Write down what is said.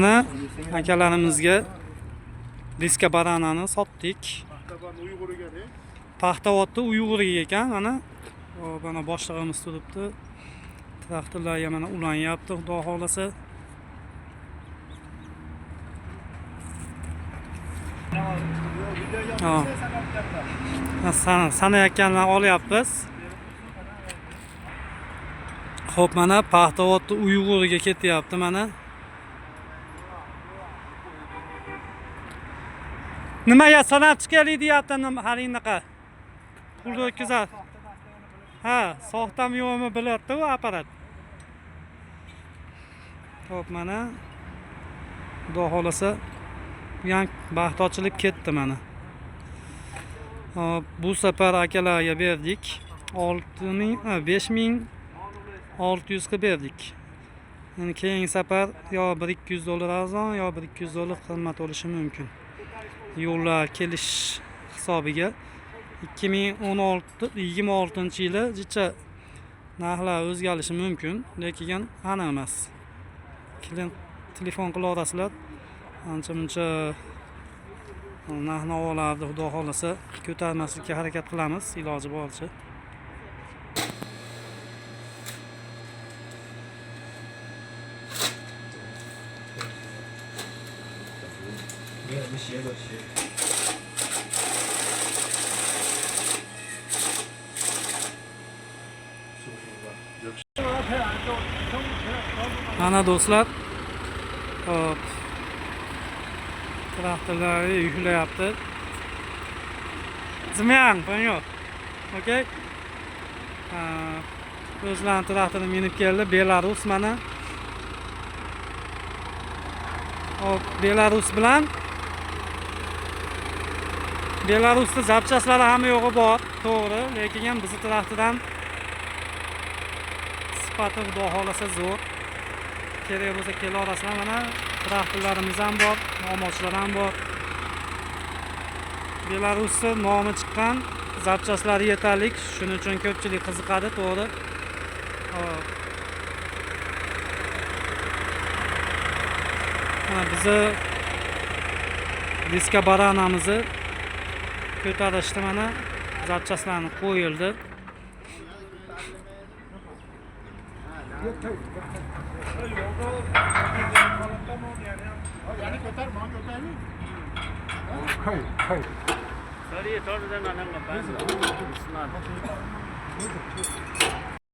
Mana akalarimizga diska baranani sotdik. Paxtavodda Uyg'urga ekan mana. Mana boshlig'imiz turibdi. Traktorlarga mana ulanyapti, xudo xohlasa. Sanayotganlar olyapmiz. Xo'p, mana Paxtavodda Uyg'urga ketyapti mana. Nimaga sanab chiqaylik deyapti hali unaqa. Pulni o'tkazadi. Ha, soxtami yo'qmi biladi u apparat. Xo'p, mana xudo xohlasa bu ham baxt ochilib ketdi mana. Hop, bu safar akalarga berdik. 5600 qilib berdik. Endi keyingi safar yo 1-200 dollar arzon, yo 1-200 dollar qimmat bo'lishi mumkin. Yo'llar kelish hisobiga 2016-26-yili jicha narxlar o'zgarishi mumkin, lekin aniq emas. Keling, telefon qilaverasizlar. Ancha muncha narx navolarni xudo xohlasa ko'tarmaslikka harakat qilamiz iloji boricha. Mana do'stlar, hop, traktorlar yuklayapti. Zimyan, понял? Okey. O'zlarini traktorini minib keldi, Belarus mana. Hop, Belarus bilan Belarusda zapchaslari hamma yo'g'i bor, to'g'ri, lekin ham bizni traktordan sifati xudo xohlasa zo'r. Kerak bo'lsa kela olasizlar, mana traktorlarimiz ham bor, omochlar ham bor. Belarusda nomi chiqqan, zapchaslari yetarli, shuning uchun ko'pchilik qiziqadi, to'g'ri. Hop. Mana bizni diska baranamizni ko'tarishdi, mana zapchaslarni qo'yildi.